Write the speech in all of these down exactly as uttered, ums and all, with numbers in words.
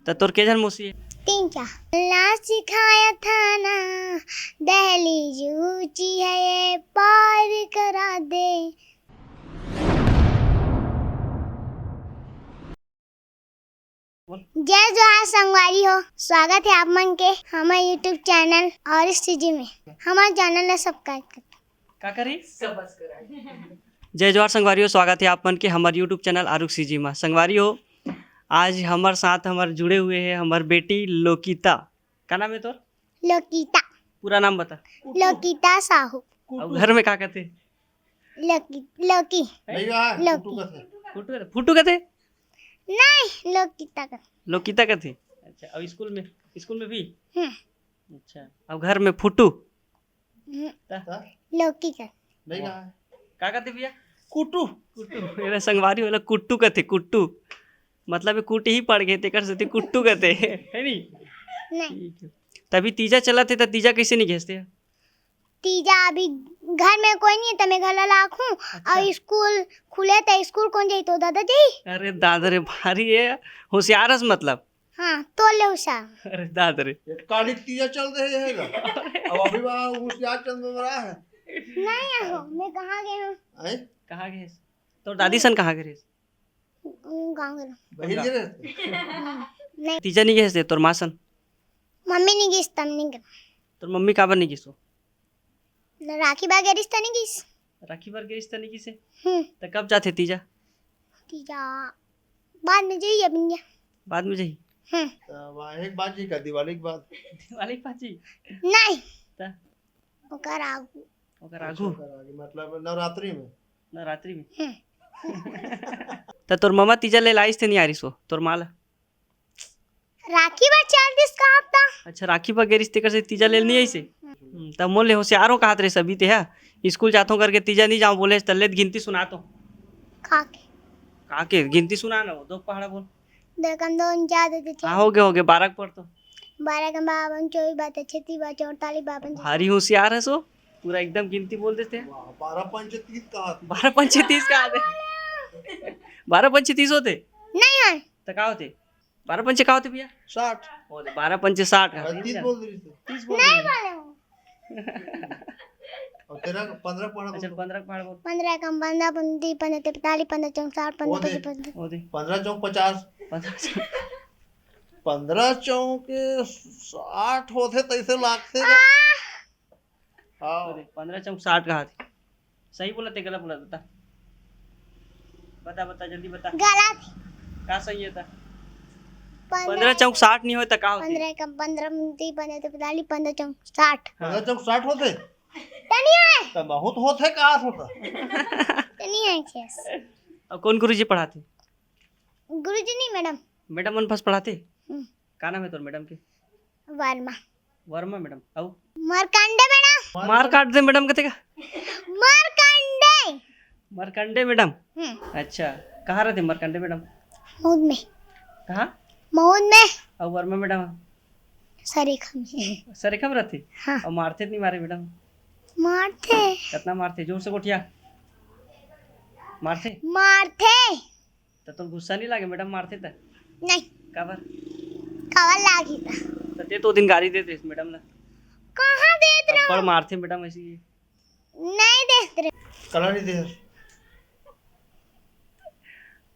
त तोर के झन मौसी हे? तीन चार। ला सिखाया था ना, दहलीज ऊंची है, ये पार करा दे। जय जोहार संगवारी हो, स्वागत है आप मन के हमर YouTube चैनल आरुष सीजी में। हमर चैनल ला सब्सक्राइब कर। का करी? जय जोहार संगवारी हो, स्वागत है आप मन के हमर YouTube चैनल आरुष सीजी में। संगवारी हो, आज हमर साथ हमर जुड़े हुए हैं हमर बेटी लोकिता। का नाम है तोर? लोकिता। पूरा नाम बता। लोकिता साहू। अउ घर में का कथे? लोकी, लोकी। नहीं बा, लोकी। फुटू कथे। फुटू कथे? फुटू कथे? नहीं, लोकिता कथे। लोकिता कथे। अच्छा, अउ स्कूल में, स्कूल में भी? हम्म। अच्छा, अउ घर में फुटू? हम्म। ता? ता? लोकी कथे। नहीं बा। का कथे भैया? कुटू। कुटू। मेरा संगवारी वाला कुट्टू कथे, कुट्टू। मतलब ये कुट ही पड़ गए, तेकर सेती कुट्टू कथे, है नी? नहीं। ठीक है। तभी तीजा चलत हे, त तीजा कैसे नहीं घेसते? तीजा अभी घर में कोई नहीं है, त मैं घर ला लाखूं। अच्छा। और स्कूल खुले त स्कूल कौन जाई, तो दादा जी? अरे दादा रे, भारी है, होशियार हस मतलब। हाँ, तो ले उषा। अरे दादा रे। ये काली तीजा चल रहे है ना? अब अभी वहाँ होशियार चंद में रहा है। नहीं आहो, मैं कहाँ गए हूँ? आए? कहाँ गए? तो दादी सन कहाँ गए? गाँव गए। बहिर गए रहे? नहीं। तीजा नहीं गए थे, तोर माँ सन? मम्मी नहीं गई, तम नहीं गए। तोर मम्मी काबर नहीं गई सो? राखी बा गेरिस त नहीं गईस। राखी बर गेरिस त नहीं गईस हे? हम्म। त कब जाथे तीजा? तीजा बाद में जाई अपन जा। बाद में जाई? हम्म। त वाहे के बाद जी का, दिवाली के बाद? दिवाली के बाद जी? नहीं। त? ओकर आगू। ओकर अच्छा, आगू? ओकर आगे, मतलब नवरात्रि में? नवरात्रि में? हम्म। त तोर ममा तीजा ले लाइस थे नहीं आरिस वो, तोर माँ ला? राखी बर चल दिस का हफ्ता। अच्छा, राखी बर गेरिस तेकर से तीजा लेल नहीं आइसे? हम्म। हम्म, तब मोले होशियार हो कहत रहे सभी ते हा, स्कूल जाथों करके तीजा नहीं जाओ बोले, तल्ले गिनती सुना तो। काके। काके, गिनती सुना ना, वो दो पहाड़ा बोल। दो कम दो, उनचास, दो छे। हाँ, हो गए, हो गए, बारह के पढ़ तो। बारह कम बावन, चौबीस बाते छत्तीस, बाते अड़तालीस, बावन। भारी होशियार है सो, पूरा एकदम गिनती बोल देते हैं। वाह, बारह पंचे तीस का हाथ। बारह पंचे तीस का हाथ है। बारह पंचे तीस होते? नहीं है। तो का होते? बारह पंचे का होते भैया? साठ। ओ, बारह पंचे साठ का। अरे, तीस बोल रही थी। तीस बोल नहीं रही। बोले हूँ। और तेरा पंद्रह पहाड़ा बोल अच्छा, तो। पंद्रह पहाड़ा बोल। पंद्रह कम पंद्रह, पंद्रह पंद्रह पैंतालीस, पंद्रह चौक साठ, पंद्रह वो दे। पच्चीस, पंद्रह। वो दे। पंद्रह चौक पचास। पंद्रह चौक। पंद्रह चौक साठ होते तैसे लागते ना। हाँ। अरे, पंद्रह चौक साठ का हाथ। सही बोला थे, गलत बोला, बता। बता, बता, जल्दी बता। गलत। का सही है था? पंद्रह चौक साठ नहीं होता, का होते? पंद्रह कम पंद्रह, पंद्रह तो पैंतालीस, पंद्रह चौक साठ। हाँ। पंद्रह चौक साठ होते? तनी है। तो बहुत होते, का होता? तनी है, yes। अब कौन गुरुजी पढ़ाते? गुरुजी नहीं, मैडम। मैडम मन पास पढ़ाते? हम्म। का नाम है तोर मैडम के? वर्मा। वर्मा मैडम। अउ? मार्कंडे मैडम। मार काट दे मैडम कथे का? मार्कंडे। मार्कंडे मैडम? हम्म। अच्छा, कहाँ रहते मार्कंडे मैडम? मऊद में। कहाँ? मऊद में। अउ वर्मा मैडम? सरेखा में। सरेखा में रहते? हाँ। अउ मारते नहीं मारे मैडम? मारते। कितना मारते? जोर से गोठिया। मारते? मारते। त तोर गुस्सा नहीं लागे मैडम मारथे त? नहीं। काबर? काबर लागी त? त ते तो दिन गारी देत रहिस मैडम ला। कहाँ देत रहो? थप्पड़ मारथे मैडम ऐसी। नहीं देत रहे। काला नहीं दे।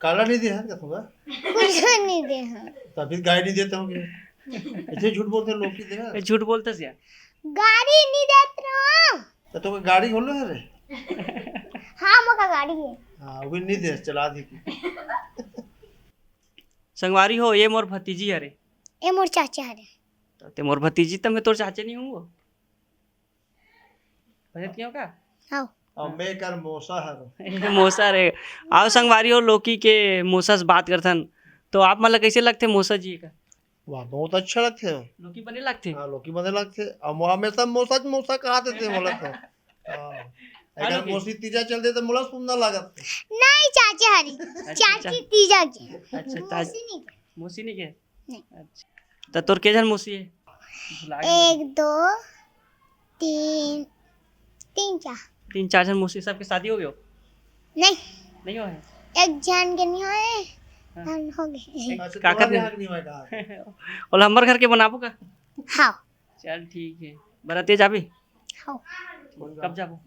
काला नहीं दे का तुमका? कुछ नहीं दे। तभी गारी नहीं देते होंगे। इतने झूठ बोलते लोग की दे। ए, झूठ बोलते सिया। गारी नहीं देत रहो। त तोके गाड़ी घलो हे रे? हाँ, मोका गाड़ी हे। हाँ, वो भी नहीं दे, चला दी। संगवारी हो, ये मोर भतीजी हरे। ये मोर चाचा हरे। त ते मोर भतीजी, त मैं तोर चाचे नहीं हूँ वो। बजत क्यों का? हाँ। और मैं कर मोसा हरो। ये मोसा रे। आओ संगवारी हो, लोकी के मोसा से बात करथन। तो आप मन ला कैसे लगथे मोसा जी का? वाह, बहुत अच्छा लगथे। लोकी बने लगथे? हाँ, लोकी बने लगथे। अब वो हमेशा मोसा च मोसा कहा देथे मोला तो। हाँ। हाँ, अगर लोकी। मोसी तीजा चल दे तो मोला सुंदर लागत। नहीं, चाचा हरी। अच्छा, चाची अच्छा। तीजा के। अच्छा, ता-, मोसी नहीं के। मोसी नहीं के? नहीं। अच्छा। त तोर के झन मोसी हे? भुला गेल। एक, दो, तीन, तीन, चार। तीन, चार झन मोसी, सबके शादी हो गयो? नहीं। नहीं हो है? एक झन के नहीं होए, हाँ। हाँ, हो गए। अच्छा, काकर तुम्हारे नहीं? यहाँ के नहीं हुआ का? ओला हमर घर के बनाबो का? हाँ। चल ठीक है, बरतिया जाबे? हाँ। कब जाबो?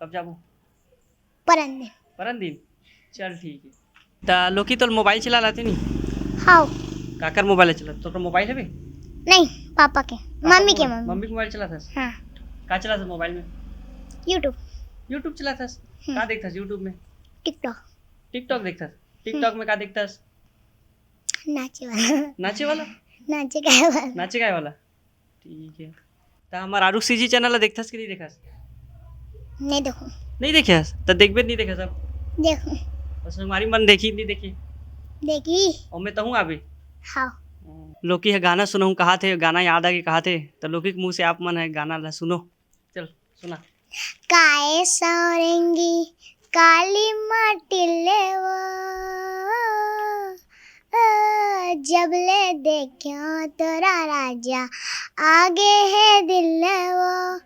कब जाबो? परन दिन। परन दिन? चल ठीक है। त लोकी, तोर मोबाइल चला लाते नहीं? हाँ। काकर मोबाइल चला? तोर मोबाइल हवे? नहीं, पापा के। पापा मम्मी के मोबाइल, मम्मी। मम्मी के मोबाइल चलाथस? हाँ। का चलाथस मोबाइल में? YouTube। YouTube चलाथस? हम्म। का देखथस YouTube में? TikTok। TikTok देखथस? TikTok में का देखथस? नाचे वाला। नाचे वाला? नाचे गाए वाला। नाचे गाए वाला। ठीक है। त हमर आरुषि जी चैनल ला देखथस कि नहीं देखस? नहीं देखूं। नहीं देखस? त देखबे नहीं देखस अब? देखूं। और संगवारी मन देखी नहीं देखी? देखी। ओमे तहूँ आबे? हाँ। लोकी ह गाना सुनहूँ कहाथे, गाना याद आगे कहाथे, त लोकी के मुँह से आप मन ह गाना ला सुनो। चल सुना। काए सौरंगी काली माटी लेवो, ओ, जब ले देखो तोरा राजा आगे है दिल लेवो,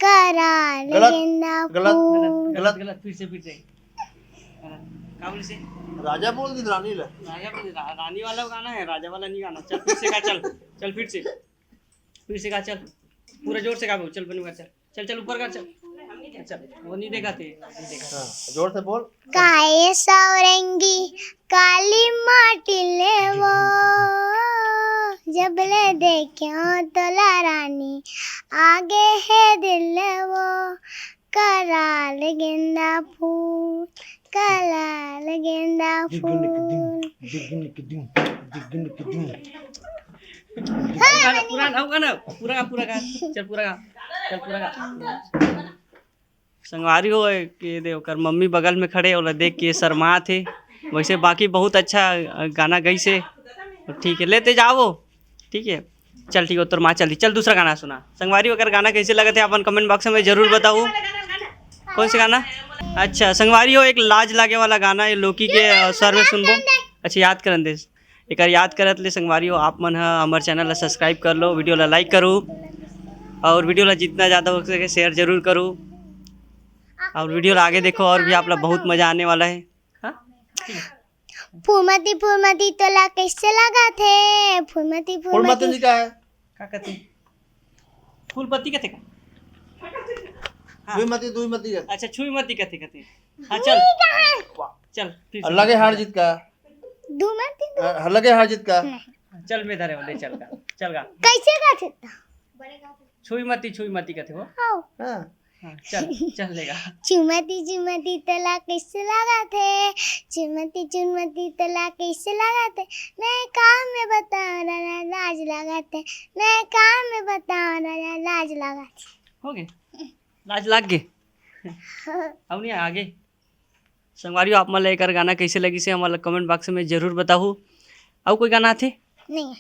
कराल गलत, गेंदा गलत, फूल। गलत, गलत, गलत, फिर से, फिर से। गलत। का बोले से? राजा बोल दी रानी ले। राजा बोल दी, रा-, रानी वाला गाना है, राजा वाला नहीं गाना। चल फिर से गा, चल, चल फिर से, फिर से गा, चल, पूरा जोर से गा, चल बनुआ, चल। चल, चल, ऊपर कर, चल। चल, वो नहीं देखा थे, नहीं देखा। हाँ, जोर से बोल। काए सौरंगी काली माटी लेवो, जब ले देखो तोला रानी आगे है दिल लेवो, कराल गेंदा फूल, कराल गेंदा फूल। पूरा, पूरा, पूरा, पूरा, पूरा गा। चल, पूरा गा। चल, पूरा गा। संगवारी हो, ये दे, ओकर मम्मी बगल में खड़े, ओला देख के शर्मात हे। वैसे बाकी बहुत अच्छा, अ, गाना गइस हे। ठीक है, लेते जाओ। ठीक है, चल ठीक है, तोर माँ चल दी। चल दूसरा गाना सुना। संगवारी हो, अगर गाना कैसे लगत हे, अपन comment box में जरूर बताओ। कौन से गाना? अच्छा संगवारी हो, एक लाज लागे वाला गाना, ये लोकी के, अ, स्वर में सुनबो। अच्छा याद करन दे। एकर याद करत ले संगवारी हो, आप मन ह हमर चैनल ला subscribe कर लो, वीडियो ला like करो और वीडियो ला जितना ज़्यादा हो सके share जरूर करो और वीडियो ला आगे देखो और भी आप ला बहुत मज़ा आने वाला है। हाँ? फूलमती, फूलमती तोला कैसे लगा थे? फूलमती, फूलमती फूलमती। जी का है? का कथे? फूलपत्ती कथे का? हाँ। दुईमती, दुईमती कथे। अच्छा, छुईमती कथे, कथे। हाँ, चल। चल, फिर से। लगे हार जीत का। दुईमती, दु- हाँ, लगे हार जीत का। नहीं। चल, मैं धरे हूँ, ले चल गा, चल गा। कैसे गा सकता? छुईमती, छुईमती कथे हो। हाँ। हाँ। हाँ, चल, चल लेगा। चुमती चुमती तोला कैसे लगा थे? चुमती चुमती तोला कैसे लगा थे? मैं काम में बताऊँ राजा लाज लगा थे। मैं काम में बताऊँ राजा लाज लगा थे। हो गए? लाज लाग गे? अब नहीं आगे। संगवारी हो, आप मन ला एकर गाना कैसे लगिस हे, हमन ला comment box में जरूर बताहू। अउ कोई गाना आथे? नहीं।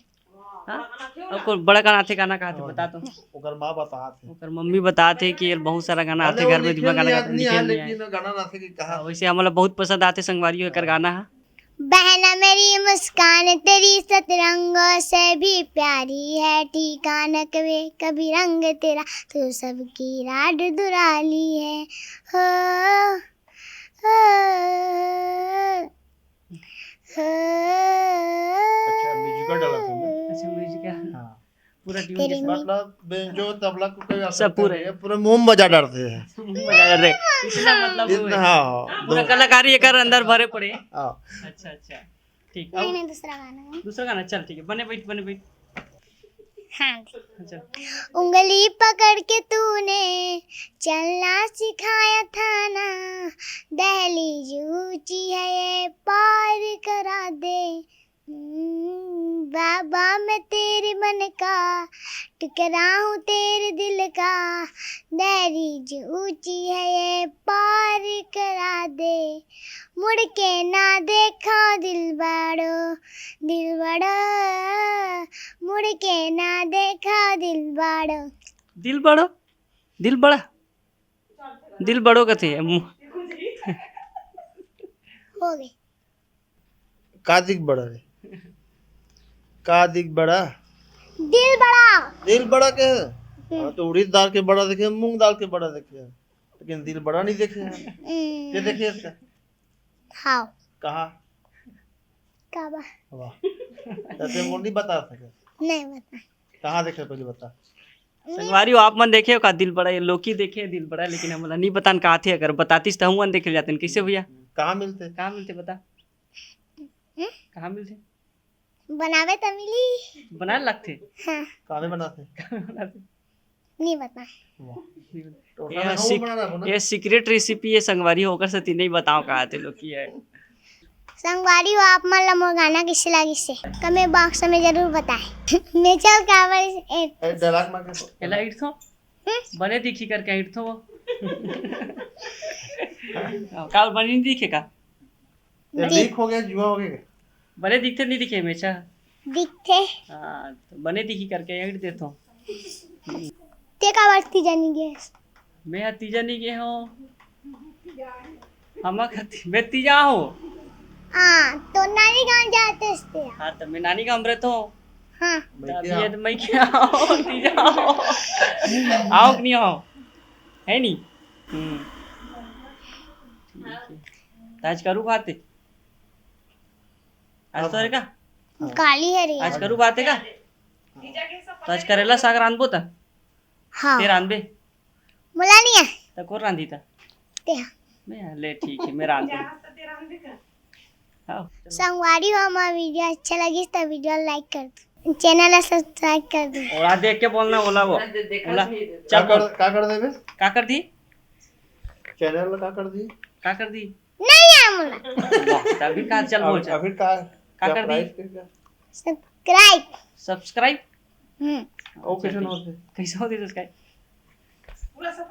हाँ? अउ कोई बड़ा गाना आथे, गाना का आथे, बता तो। ओकर माँ बतात हे। ओकर मम्मी बतात हे कि ये बहुत सारा गाना आथे घर में, दुआ गाना गाथे, लेकिन गाना ना आथे कि कहा। हाँ, वैसे हमन ला बहुत पसंद आथे संगवारी हो एकर गाना हा। बहना मेरी मुस्कान तेरी सतरंगों से भी प्यारी है, ठिकाना कभी कभी रंग तेरा, तू सबकी राड दुराली है। हो, हो, हो। अच्छा, music डाला तुमने? अच्छा, music है। हाँ। पूरा tune के साथ। मतलब बेंजो, तबला को कोई सब आवश्यकता पूरा। नहीं है, पूरा मोम बजा डालते हैं। मोम बजा डालते हैं। इतना मतलब इतना, वो है। हाँ, हाँ, पूरा दो। कलाकारी एकर अंदर भरे पड़े। हाँ। अच्छा, अच्छा। ठीक। नहीं, अब नहीं, दूसरा गाना है। दूसरा गाना, चल ठीक है, बने बैठ, बने बैठ। हाँ। चल। उंगली पकड़ के तूने चलना सिखाया था ना, दहलीज ऊंची है ये पार करा दे। हम्म, बाबा मैं तेरे मन का टुकड़ा हूँ, तेरे दिल का, दहलीज ऊंची है ये पार करा दे। मुड़ के ना देखो दिल बड़ो, दिल बड़ो, मुड़ के ना देखो दिल बड़ो। दिल बड़ो, दिल बड़ा, दिल बड़ो कथे। मु- हो गए। का दिख बड़ा रे? का दिख बड़ा? दिल बड़ा। दिल बड़ा के? हम्म। हाँ, तो उड़ीद दाल के बड़ा देखे, मूंग दाल के बड़ा देखे, लेकिन दिल बड़ा नहीं देखे। हम्म। ये देखिए इसका। हाँ। कहाँ? का बा? वाह। त ते मोर नहीं बता सके। नहीं बता। कहाँ देखे पहले बता। संगवारी हो, आप मन देखे हो का दिल बड़ा, ये लोकी देखे दिल बड़ा, लेकिन हमला नहीं बतान का आथे, अगर बतातीस त हमन देखे जाते। कैसे भैया? कहाँ मिलते? कहाँ मिलते बता? हम्म? कहाँ मिलते? बनावे त मिली। बनाए लगथे? हाँ। कामे बनाते? नहीं बता। वाह। तो ये खाना हम सीक-, बना रहा हूँ ना? ये सीक्रेट रेसिपी है संगवारी हो, ओकर सेती नहीं बताओ का आथे लोकी है। संगवारी हो, आप मन ला मोर गाना कैसे लागिस हे, कमेंट बॉक्स में जरूर बताएं। मैं चल काबर ए, ए, dialogue मार के एला इठो। हम्म? बने दिखी करके इठो। काल बने नहीं दिखे का? ये दिख- लीक हो गया, जुआ हो गया क्या? बने दिखते नहीं दिखे हमेशा। दिखते। हाँ, तो बने दिखी करके इठ देथो। ते काबर तीजा नहीं गे? मैं ह तीजा नहीं गे हूँ। हम ह ती-, मैं तीजा हूँ। हाँ, तो नानी गाँव जाते हस ते। हाँ, तो मैं नानी गाँव में रहता हूँ। हाँ। तो अभी ये तो मैं क्या हूँ, तीजा हूँ। आओ कि नहीं आओ? है नहीं? हम्म। ठीक है। तो आज करू खाते? आज तो है का? काली है रे। आज करू बात है का? तो आज करेला साग रांधबो त? हाँ। ते रांधबे? मोला नहीं है। त कोन रांधी त? ते। मैं, ले ठीक है, मैं रांध दूँ। हाँ। संगवारी हो, हमारा वीडियो अच्छा लगिस त वीडियो लाइक कर दो, चैनल ला सब्सक्राइब कर दो। ओला देख के बोलना, ओला वो। ओला। चल का कर, बोल। का कर देबे? का कर दी? चैनल ला का कर दी? का कर दी? नहीं है मोला। वाह, तभी का चल बोल अब, चल। अभी का, का क्या कर दी? प्राइस के क्या? सब्सक्राइब। सब्सक्राइब? हम्म। ओ, अच्छा, कैसे ठीक। होते? कैसे होते सब्सक्राइब? पूरा साफ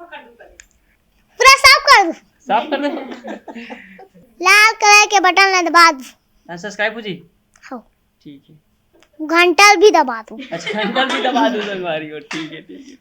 कर दो। साफ कर दे। लाल कलर के बटन ला दबा दो। हाँ, सब्सक्राइब हो जी? हाँ। ठीक है। घंटा भी दबा दो। अच्छा, घंटा भी दबा दो संगवारी हो, ठीक है, ठीक है।